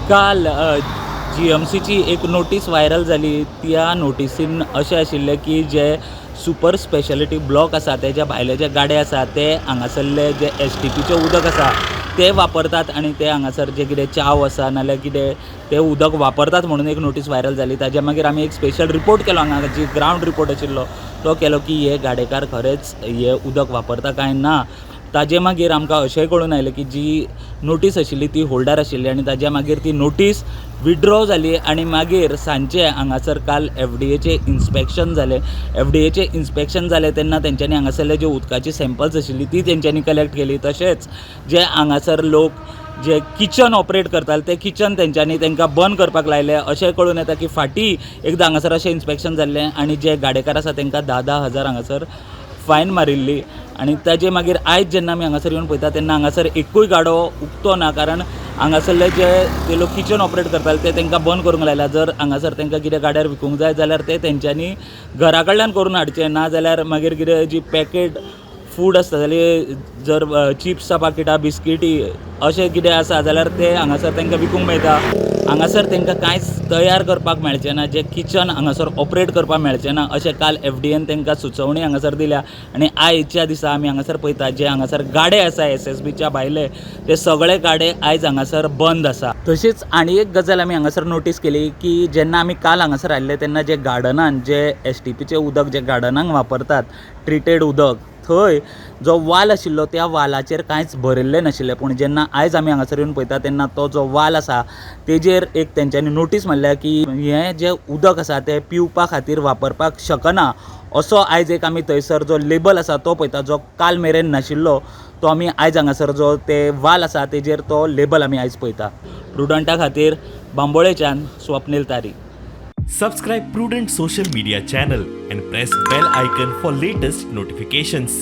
काल जीएमसीची एक notice viral जाली. त्या नोटीसीन अशें आशिल्लें की जे सुपर स्पेशलिटी ब्लॉक आसा तेज्या भायले जे गाडे आसा ते हांगासरले जे एसटीपीचें उदक आसा ते वापरतात आनी ते हांगासर जे कितें च्याव आसा नाल्यार कितें तें उदक वापरतात म्हणून एक नोटीस व्हायरल जाली. ताज्या मागीर आमी एक स्पेशल रिपोर्ट केलो हांगा, जी ग्रावंड रिपोर्ट आशिल्लो तो केलो की हे गाडेकार खरेंच हे उदक वापरता काय ना. ताजे मागीर आमकां अशेंय कळून आयलें की जी नोटीस आशिल्ली ती होल्डार आशिल्ली आनी ताज्या मागीर ती नोटीस विड्रॉ जाली. आनी मागीर सांजचे हांगासर काल एफडीएचें इन्स्पेक्शन जालें. एफडीएचें इन्स्पेक्शन जालें तेन्ना तेंच्यांनी हांगासरले जे उदकाची सॅम्पल्स आशिल्ली ती तेंच्यांनी कलेक्ट केली. तशेंच जे हांगासर लोक जे किचन ऑपरेट करताले ते किचन तेंच्यांनी तांकां बंद करपाक लायलें. अशें कळून येता की फाटीं एकदां हांगासर अशें इन्स्पेक्शन जाल्लें आनी जे गाडेकार आसा तांकां 10-10 हजार हांगासर फायन मारिल्ली. आनी ताजे मागीर आयज जेन्ना आमी हांगासर येवन पळयता तेन्ना हांगासर एकूय गाडो उक्तो ना, कारण हांगासरले जे ते लोक किचन ऑपरेट करताले ते तांकां बंद करूंक लायला. जर हांगासर तांकां कितें गाड्यार विकूंक जाय जाल्यार ते तेंच्यांनी घरा कडल्यान करून हाडचें, ना जाल्यार मागीर कितें जी पॅकेट फूड आसता जाल्यार जर चिप्सां पाकिटां, बिस्किटी अशें कितें आसा जाल्यार ते हांगासर तांकां विकूंक मेळटा. हांगासर तांकां कांयच तयार करपाक मेळचें ना, जें किचन हांगासर ऑपरेट करपाक मेळचें ना अशें काल एफडीएन तांकां सुचोवणी हांगासर दिल्या. आनी आयच्या दिसा आमी हांगासर पळयता जे हांगासर गाडे आसा एसएसबीच्या भायले ते सगळे गाडे आयज हांगासर बंद आसा. तशीच आनी एक गजाल आमी हांगासर नोटीस केली की जेन्ना आमी काल हांगासर आयिल्ले तेन्ना जे गार्डनान जे एसटीपीचें उदक जे गार्डनाक वापरतात ट्रिटेड उदक, थंय जो वाल आशिल्लो त्या वालाचेर कांयच बरयल्लें नाशिल्लें. पूण जेन्ना आयज आमी हांगासर येवन पळयता तेन्ना तो जो वाल आसा तेजेर एक तेंच्यांनी नोटीस मारल्या की हें जें उदक आसा तें पिवपा खातीर वापरपाक शकना असो आयज एक आमी थंयसर जो लेबल आसा तो पळयता, जो काल मेरेन नाशिल्लो तो आमी आयज हांगासर जो ते वाल आसा तेजेर तो लेबल आमी आयज पळयता. प्रुडंटा खातीर बांबोळेच्यान स्वप्नील तारी. Subscribe Prudent social media channel and press bell icon for latest notifications.